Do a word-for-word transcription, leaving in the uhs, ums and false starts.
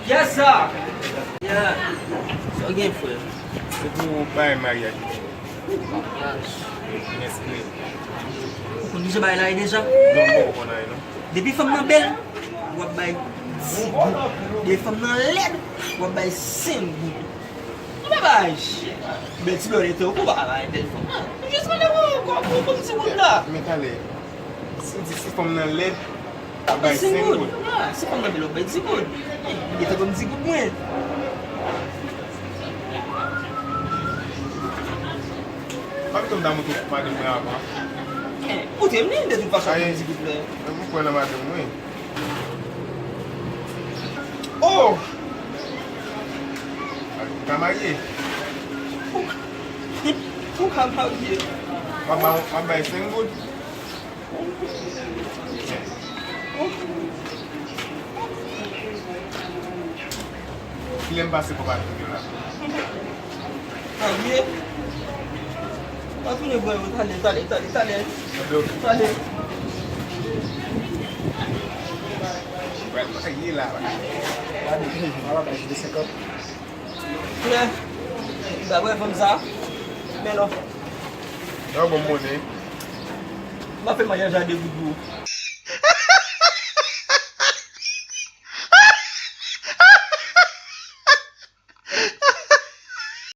Yes, sir. Yeah. Sa w gen, frè? Se pou bay maryaj. Maryaj. Yes, frè. Ou konn ki jan bagay la ye deja? Non, m poko konn anyen, non. Depi fanm nan bèl, w ap bay dis goud. Depi fanm nan lèd, w ap bay senk goud. Ou pa bay chè. Bèl ti blòdè tankou w pa bay bèl fanm. Ou jis mande pou, pou, pou, pou ti moun la. Men talè, si w di si fanm nan lèd, w ap bay senk goud. Ah, si fanm nan bèl, w ap bay dis goud. Li gentan ban m dis goud mwen. Pa pito m ta montre w madanm mwen avan. Eh, montre m li, de tout fason, ban m dis goud la. Mwen kwè nan madanm mwen. Oh! Ou ka marye? Ou ka marye? M ap ba-, m ap bay senk goud. Kilè m pase kòb a tounen la? Marye? Pa tounen pran yo, talè, talè, talè, talè. Talè. Pral marye la. Gade, mwen pa bay jete senkant. Frè, dapre fanm sa, men non. Yon bon monnen. M ap fè maryaj a de goud pou ou.